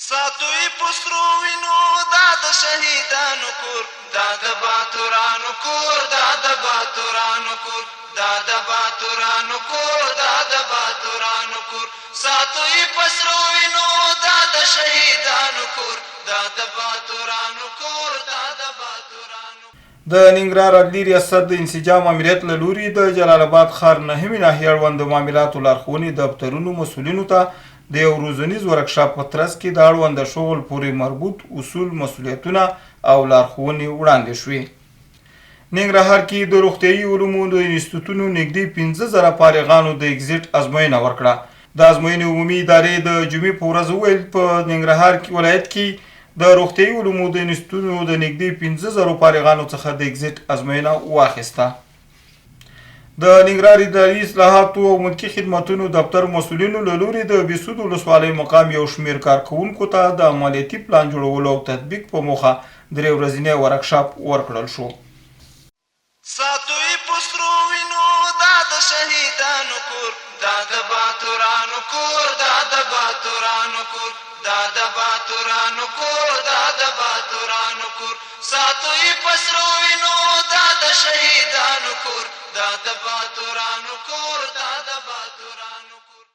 ساتو یې په سرو وینو دا د شهیدانو کور، دا د باتورانو کور، دا د باتورانو کور، دا د باتورانو کور، دا د باتورانو کور. ساتو یې په سرو وینو دا د شهیدانو کور، دا د باتورانو کور، دا د باتورانو. د ننګرهار عدلي ریاست د انسجام امریت له لوري د جلال اباد ښار نهمې ناحیې اړوند د معاملاتو لارښوونې دفترونو مسؤلینو ته د یو روزنیز ورکشاپ په ترڅ کې د اړوند شغل پورې مربوط اصول، مسؤلیتونه او لارښوونې وړاندې شوې. ننګرهار کې د روغتیايي علومو د انستیتوتونو نږدې 5000 فارغانو د اګزیټ ازموینه ورکړه. د ازموینې عمومي ادارې د جمعې په ورځ وویل، په ننګرهار ولایت کې د روغتیايي علومو د انستیتوتونو د نږدې 5000 فارغانو څخه د اګزیټ ازموینه واخیسته. د ننګرهار اداري اصلاحاتو او ملکي خدمتونو دفتر مسؤلینو له لوري د بهسود ولسوالۍ مقام یو شمېر کارکوونکو ته د عملیاتي پلان جوړولو او تطبیق په موخه درې ورځنی ورکشاپ ورکړل شو. ساتو یې په سرو وینو دا د شهیدانو کور، دا د باتورانو کور، دا د باتورانو کور، دا د باتورانو کور، دا د باتورانو کور. ساتو یې په سرو وینو دا د شهیدانو کور، دا د باتورانو کور، دا د باتورانو.